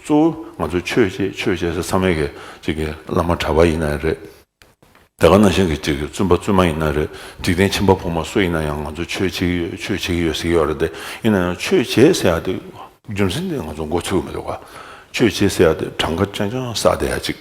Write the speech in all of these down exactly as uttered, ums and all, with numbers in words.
གཙོ་བོ་ང་ཚོ་ཆོས་བྱེད་ཆོས་བྱེད་ཟེར་ཚང་མས་ཀྱི་ཅིག་གི་བླ་མ་གྲྭ་པ་ཡིན་ན་རེད། དེ་ག་ནང་བཞིན་གྱི་ཅིག་གི་བཙུན་པ་བཙུན་མ་ཡིན་ན་རེད། འཇིག་རྟེན་ཁྱིམ་པ་ཕོ་མོ་སུ་ཡིན་ན་ཡང་ང་ཚོ་ཆོས་བྱེད་ཀྱི་ཡོད་ཆོས་བྱེད་ཀྱི་ཡོད་ཟེར་གྱི་ཡོད་རེད་དེ། ཡིན་ན་ཡང་ཆོས་བྱེད་ཟེར་ཡ་དེ་རྒྱུ་མཚན་དེ་ང་ཚོ་མགོ་ཚོས་ཀྱི་མི་འདུག་ག་ཆོས་བྱེད་ཟེར་ཡ་དེ་གྲངས་ཀ་རྐྱང་རྐྱང་བསགས་བསྡད་ཡ་ཅིག་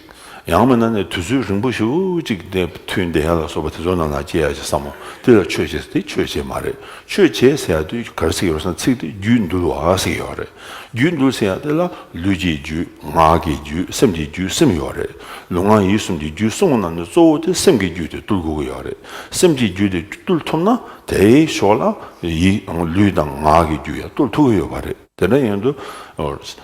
ཡང་མིན་ན་ནི་དུས་ཚོད་རིང་པོ་ཞེ་པོ་ཅིག་དེ་མཐུན་བསྡད་ཡ་ལ་སོགས་པ་དེ་ཚོ་ནང་ལ་སྐྱེ་ཡ་ཅིག་བསམ་མོ། དེ་ལ་ཆོས་བྱེད་ཟེར་དེ་ཆོས་བྱེད་མ་རེད། ཆོས་བྱེད་ཟེར་ཡ་དེ་ག་རེ་ཟེར་གྱི་ཡོད་ཟེར་ན་ཚིག་དེ་རྒྱུད་འདུལ་བ་ཟེར་གྱི་ཡོད་རེད། རྒྱུད་འདུལ་ཟེར་ཡ་དེ་ལ་ལུས་ཀྱི་རྒྱུད། ངག་གི་རྒྱུད། སེམས་ཀྱི་རྒྱུད་གསུམ་ཡོད་རེད། ལུས་ངག་ཡིད་གསུམ་གྱི་རྒྱུད་གསུམ་ནང་ནས་གཙོ་བོ་དེ་སེམས་ཀྱི་རྒྱུད་དེ་བཏུལ་དགོས་ཀྱི་ཡོད་རེད། སེམས་ཀྱི་རྒྱུད་དེ་བཏུལ་ཐུབ་ན་དེའི་ཞོར་ལ་ཡིད་ལུས་དང་ངག་གི་རྒྱུད་ཡང་བཏུལ་ཐུབ་ཀྱི་ཡོད་པ་རེད། དེ་འདྲ་ཡིན་དུས་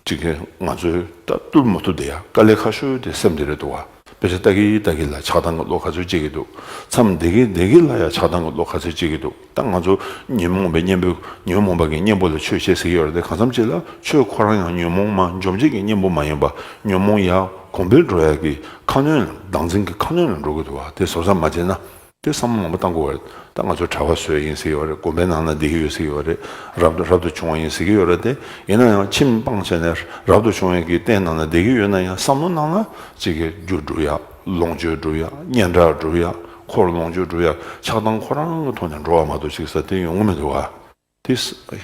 ཅིག་གི་ང་ཚོས་ད་བཏུལ་མ་ཐུབ་བསྡད་ཡ་དཀའ་ལས་ཁག་ཤོས་དེ་སེམས་དེ་རེད་འདུག་བ། དཔེ་ཆ་ལྟ་གི་ལྟ་གི་ལ་ཆགས་སྡང་གི་བློ་ག་ཚོད་སྐྱེ་གི་འདུག་མཚམས་བསྡད་གི་བསྡད་གི་ལ་ཡ་ཆགས་སྡང་གི་བློ་ག་ཚོད་སྐྱེ་གི་འདུག་ད་ང་ཚོ་ཉོན་མོངས་པའི་གཉེན་པོ་ཉོན་མོངས་པ་གི་གཉེན་པོ་ལ་ཆོས་བཤད་ཟེར་གི་ཡོད་རེད་དེ། གང་འཚམ་ཅིག་ལ་ཆོས་ཁོ་རང་ཡང་ཉོན་མོངས་མ་འཇོམས་བྱེད་ཀྱི་གཉེན་པོ་མ་ཡིན་པ། ཉོན་མོངས་ཡར་གོང་འཕེལ་འགྲོ་ཡ་གི་ཁ་སྣོན་ལ་བདག་འཛིན་གྱི་ཁ་སྣོན་ལ་འགྲོ་གི་འདུག་བ། དེ་བཟོ་བཟོ་མ་བྱས་ན། དེ་བསམ་བློ་མང་པོ་བཏང་དགོས་པ་རེད། ད་ང་ཚོ་གྲྭ་པ་བཟོས་ཡིན་ཟེར་གྱི་ཡོད་རེད། དགོན་པའི་ནང་ན་བསྡད་ཀྱི་ཡོད་ཟེར་གྱི་ཡོད་རེད། རབ་ཏུ་རབ་ཏུ་བྱུང་བ་ཡིན་ཟེར་གྱི་ཡོད་རེད་དེ། ཡིན་ན་ཡང་ཁྱིམ་སྤངས་བྱས་ནས་རབ་ཏུ་བྱུང་བའི་གི་རྟེན་ནང་ན་བསྡད་ཀྱི་ཡོད་ན་ཡང་བསམ་བློ་ནང་ལ་ཅིག་གི་རྒྱུ་སྒྲུབ་ཡ། ལོངས་སྤྱོད་སྒྲུབ་ཡ། སྙན་གྲགས་སྒྲུབ་ཡ། འཁོར་ལོངས་སྤྱོད་སྒྲུབ་ཡ། ཆགས་སྡང་ཁོ་རང་གི་ཐོག་ནས་འགྲོ་བ་མ་གཏོགས་ཅིག་ཟེར་དེ་ཡོང་གི་མི་འདུག་ག་དེ་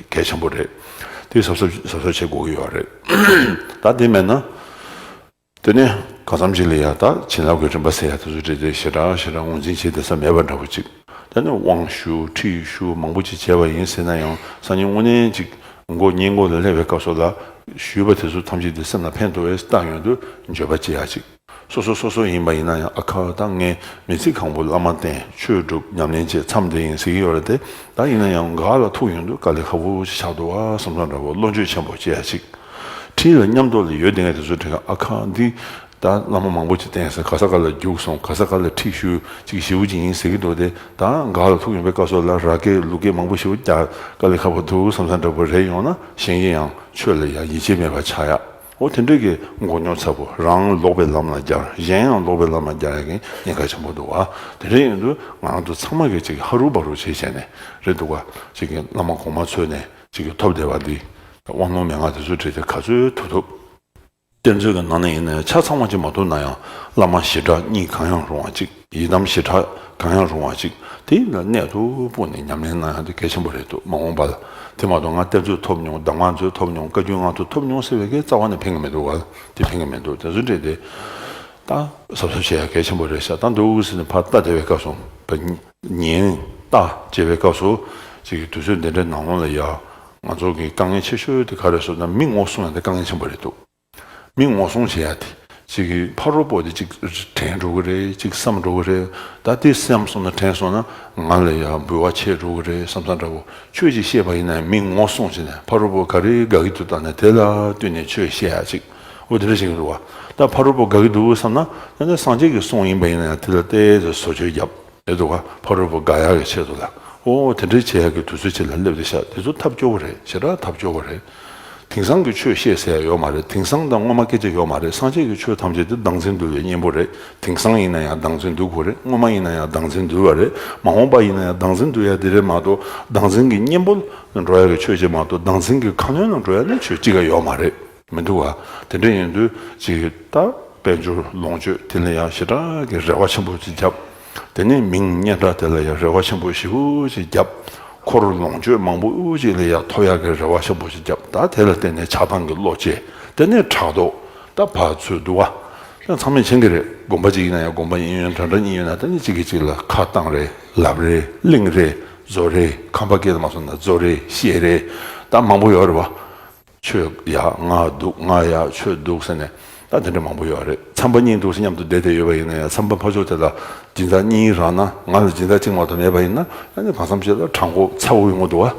གལ་ཆེན་པོ་རེད། དེ་གཟབ་གཟབ་གཟབ་གཟབ་བྱེད་དགོས་ཀྱི་ཡོད་རེད། ད་དེ་མེད་ན། དེ་ནས་གང་འཚམ་ཅིག་ལ་ཡ་ད་བྱིན་རླབས་ཀྱི་རིམ་པ་ཟེར་ཡ་དེ་ཚོ་བྲིས་ཏེ་ཞེ་དྲག་ཞེ་དྲག་ངོས་འཛིན་བྱེད་བསྡད་ས་མེད་པ་འདྲ་པོ་ཅིག་དེ་ནས་དབང་ཞུ་ཁྲིད་ཞུ་མང་པོ་ཅིག་བྱས་པ་ཡིན་ཟེར་ན་ཡང་སང་ཉིན་དངོས་གནས་ཅིག་མགོ་སྙིང་མགོ་ལ་སླེབས་པའི་སྐབས་སུ་ལ་ཞུས་པ་དེ་ཚོ་ཐམས་ཅད་དེ་སེམས་ལ་ཕན་ཐོགས་པས་བཏང་ཡོང་དུས་འགྱོད་པ་སྐྱེ་ཡ་ཅིག་སོ་སོ་སོ་སོ་ཡིན་པ་ཡིན་ན་ཡང་ཨ་ཁ་ད་ངས་མི་ཚེ་གང་པོ་བླ་མ་བསྟེན་ཆོས་སྒྲུབ་ཉམས་ལེན་བྱས་མཚམས་བསྡད་ཡིན་ཟེར་གྱི་ཡོད་རེད་དེ། ད་ཡིན་ན་ཡང་ག་ལ་ཐུག་ཡོང་དུས་དཀའ་ལས་ཁག་པོ་ཞིག་ཆགས་འདུག་ཨ་བསམ་བསམ་འདྲ་པོ་བློ་འགྱོད་ཆེན་པོ་སྐྱེ་ཡ་ཅིག་ཁྲིད་ལ་མཉམ་དུ་ལ་ཡོད་དེ་ངས་དེ་ཚོ་དྲན་ཁ་ཨ་ཁ་འདི་ད་བླ་མ་མང་པོ་ཅིག་བསྟེན་ཟེར་ག་ས་ག་ལ་རྒྱུགས་སོང་ག་ས་ག་ལ་ཁྲིད་ཞུས་ཅིག་ཞེ་པོ་ཅིག་ཡིན་ཟེར་གྱི་འདུག་དེ། ད་ག་ལ་ཐུག་ཡོང་པའི་སྐབས་སུ་ལ་ར་སྐད་ལུག་སྐད་མང་པོ་ཞེ་པོ་རྒྱག་དཀའ་ལས་ཁག་པོ་འདུག་བསམ་བསམ་འདྲ་པོ་རེད། ཡོང་ན་གཞན་གྱིས་ཡང་ཆོས་ལ་ཡང་ཡིད་ཆེས་མེད་པ་ཆགས་ཡ། འོ་དེ་འདྲས་ཀྱི་མགོ་རྙོག་ཚ་པོ་རང་ལོག་པའི་ལམ་ལ་སྦྱར་གཞན་ཡང་ལོག་པའི་ལམ་ལ་སྦྱར་ཡ་གི་ཉེན་ཁ་ཆེན་པོ་འདུག་བ། དེ་འདྲས་ཡིན་དུས་ང་རང་ཚོ་ཚང་མ་གིས་ཅིག་ཧ་རུ་བ་རུ་བྱེད་བྱས་ནས་རེད་འདུག་བ། ཅིག་གི་བླ་མ་གོང་མ་འཚོལ་ནས་ཅིག་གི་ཐོབ་བསྡད་པ་འདི་དབང་ལུང་མན་ངག་དེ་ཚོ་བྲིས་ཏེ་ག་ཚོད་ཐུབ་ཐུབ། གཏེར་མཛོད་ཀྱི་ནང་ན་ཡིན་ན་ཆ་ཚང་བ་ཅིག་མ་ཐུབ་ན་ཡང་བླ་མ་ཞེ་དྲག་གཉིས་གང་ཡང་རུང་བ་ཅིག་ཡི་དམ་ཞེ་དྲག་གང་ཡང་རུང་བ་ཅིག་དེ་ལ་གནད་དུ་སྤུངས་ནས་ཉམས་ལེན་གནང་ཡང་དེ་གལ་ཆེན་པོ་རེད་འདུག་མ་འོངས་པ་ལ། དེ་མ་གཏོགས་ང་གཏེར་མཛོད་ཐོབ་མྱོང་། གདམས་ངག་མཛོད་ཐོབ་མྱོང་། བཀའ་བརྒྱུད་ལྔ་མཛོད་ཐོབ་མྱོང་ཟེར་བའི་གི་རྩ་བ་ནས་ཕན་གི་མི་འདུག་བ། དེ་ཕན་གི་མི་འདུག་དེ་ཚོ་འདྲས་དེ་ད་གཟབ་གཟབ་བྱེད་ཡ་གལ་ཆེན་པོ་རེད་ཤག་ད་འདུག་ཟེར་ནས་ཕར་ལྟ་བསྡད་པའི་སྐབས་སུ་བ་ཉན་ལྟ་བྱེད་པའི་སྐབས་སུ་ཅིག་གི་དུས་ཚོད་འདི་འདྲའི་ནང་ལོགས་ལ་ཡ་ང་ཚོ་གི་དཀའ་ངལ་ཆེ་ཤོས་དེ་ག་རེ་ཟེར་ན་མི་ངོ་སྲུང་ཡ་དེ་དཀའ་ངལ་ཆེན་པོ་རེད་འདུག་མི་ངོ་སྲུང་བྱེད་ཡ་དེ་ཅིག་གི་ཕ་རོལ་པོ་དེ་ཅིག་དྲན་འགྲོ་གི་རེད། ཅིག་བསམ་འགྲོ་གི་རེད། ད་དེ་བསམ་སོང་ན་དྲན་སོང་ན་ང་ལ་ཡ་འབུལ་བ་ཆད་འགྲོ་གི་རེད་བསམ་བསམ་འདྲ་པོ། ཆོས་ཅིག་བཤད་པ་ཡིན་ན་མི་ངོ་སྲུང་བྱས་ནས་ཕ་རོལ་པོ་ག་རེ་དགའ་གི་འདུག་ལྟ་ནས་དེ་ལ་བསྟུན་ནས་ཆོས་བཤད་ཡ་ཅིག་འོ་དེ་འདྲ་ཞིག་འདུག་བ། ད་ཕ་རོལ་པོ་དགའ་གི་འདུག་བསམ་ན་ཡང་ན་སངས་རྒྱས་ཀྱི་གསུང་ཡིན་པ་ཡིན་ན་ཡང་དེ་ལ་ཏོག་ཙམ་བཟོ་བཅོས་བརྒྱབ། རེད་འདུག་ག་ཕ་རོལ་པོ་དགའ་ཡག་གི་ཆེད་དུ་ལ། ཨོ་དེ་འདྲའི་བྱེད་ཡག་གི་དུས་ཚོད་ཅིག་ལ་སླེབས་བསྡད་ཤག་དེ་ཚོ་ཐབས་སྐྱོ་བོ་རེད། ཞེ་དྲག་ཐབས་སྐྱོ་བོ་རེད། དེང་སང་གི་ཆོས་བཤད་ཟེར་ཡ་ཡོད་མ་རེད། དེང་སང་དང་སྔོན་མ་སྐད་ཆ་ཡོད་མ་རེད། སངས་རྒྱས་ཀྱི་ཆོས་ཐམས་ཅད་དེ་བདག་འཛིན་འདུལ་བའི་གཉེན་པོ་རེད། དེང་སང་ཡིན་ན་ཡང་བདག་འཛིན་འདུལ་དགོས་རེད། སྔོན་མ་ཡིན་ན་ཡང་བདག་འཛིན་འདུལ་བ་རེད། མ་འོངས་པ་ཡིན་ན་ཡང་བདག་འཛིན་འདུལ་ཡ་དེ་རེད་མ་གཏོགས་བདག་འཛིན་གྱི་གཉེན་པོ་ལ་འགྲོ་ཡ་གི་ཆོས་ཅིག་མ་གཏོགས་བདག་འཛིན་གྱི་ཁ་སྣོན་ལ་འགྲོ་ཡ་ནི་ཆོས་གཅིག་ཀ་ཡོད་མ་རེད། མི་འདུག་ག་དེ་འདྲ་ཡིན་དུས་ཅིག་ད་དཔལ་འབྱོར་ལོངས་སྤྱོད་དེ་ལ་ཡང་ཞེ་དྲག་གི་རེ་བ་ཆེན་པོ་ཅིག་བརྒྱབ། དེ་ནས་མིང་སྙན་གྲགས་དེ་ལ་ཡང་རེ་བ་ཆེན་པོ་ཞེ་པོ་ཅིག་བརྒྱབ། འཁོར་ལོངས་སྤྱོད་མང་པོ་ཅིག་ལ་ཡང་ཐོབ་ཡག་གི་རེ་བ་ཆེན་པོ་ཅིག་བརྒྱབ། ད་དེ་ལ་བརྟེན་ནས་ཆགས་སྡང་གི་བློ་སྐྱེས། དེ་ནས་ཕྲག་དོག་ད་ཕར་ཚུར་འདུ་བ། ད་ཚང་མས་མཁྱེན་གི་རེད། དགོན་པ་ཅིག་ཡིན་ན་ཡང་དགོན་པ་གཉིས་ཡོད་ན་འདྲ་འདྲ་གཉིས་ཡོད་ན་ད་ནི་གཅིག་གིས་གཅིག་ལ་ཁ་བཏང་རེད། ལབ་རེད། གླེང་རེད། བཟོ་རེད། ཁམས་པ་སྐད་ལ་མ་སོང་ན་བཟོ་རེད། བཤད་རེད། ད་མང་པོ་ཡོད་རེད་བ། ཁྱོད་ཡག་ང་སྡུག་ང་ཡག་ཁྱོད་སྡུག་ཟེར་ནས་ད་དེ་འདྲ་མང་པོ་ཡོད་རེད། ཚན་པ་གཉིས་འདུག་སེ་མཉམ་དུ་བསྡད་བསྡད་ཡོད་པ་ཡིན་ན་ཡང་ཚན་པ་ཕར་ཕྱོགས་དེ་ལ་སྦྱིན་བདག་གཉིས་རག་ན་ང་ལ་སྦྱིན་བདག་གཅིག་མ་གཏོགས་མེད་པ་ཡིན་ན་ཨ་ནི་གང་འཚམ་ཞིག་ལ་བྲང་ཁོག་ཚ་པོ་ཡོང་གི་འདུག་བ།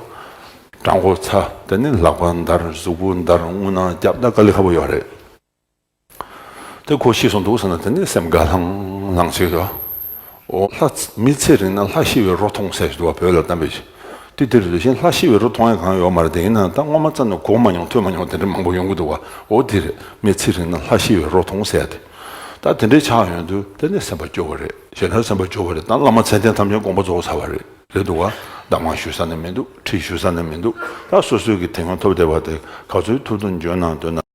བྲང་ཁོག་ཚ། དེ་ནི་ལག་པ་འདར། གཟུགས་པོ་འདར། རྔུལ་ནག་རྒྱབ། ད་དཀའ་ལས་ཁག་པོ་ཡོད་རེད། དེ་ཁོ་ཤི་སོང་འདུག་ཟེར་ན་དེ་ནི་སེམས་དགའ་ལྷང་ལྷང་བྱེད་དོ། འོ་ལྷ་ཚ་མི་ཚེ་རིང་ན་ལྷ་ཤི་བའི་རོ་མཐོང་ཟེར་ཞིག་འདུག་བ། བོད་ལ་གཏམ་དཔེ་ཞིག་དེ་དེ་རེད། དེ་བཞིན་ལྷ་ཤི་བའི་རོ་མཐོང་ཡ་གང་ཡོད་མ་རེད། དེ་ཡིན་ན་ད་སྔོན་མ་རྩ་ནས་གོ་མ་མྱོང་ཐོས་མ་མྱོང་དེ་འདྲ་མང་པོ་ཡོང་གི་འདུག་བ། འོ་དེ་རེད། མི་ཚེ་རིང་ན་ལྷ་ཤི་བའི་རོ་མཐོང་ཟེར་ཡ་དེ། ད་དེ་འདྲའི་ཆགས་ཡོང་དུས་དེ་ནི་སེམས་པ་སྐྱོ་བ་རེད། ཞེ་དྲག་སེམས་པ་སྐྱོ་བ་རེད། ད་བླ་མ་ཚད་ལྡན་ཐམས་ཅད་དགོངས་པ་རྫོགས་ཚར་བ་རེད། རེད་འདུག་བ། གདམས་ངག་ཞུ་ས་ནི་མི་འདུག་ཁྲིད་ཞུ་ས་ནི་མི་འདུག་ད་སོ་སོའི་གི་དེ་སྔོན་ཐོབ་བསྡད་པ་དེ་ག་ཚོད་ཐུབ་ཐུབ་འཇོན་གནང་འདོད་ན།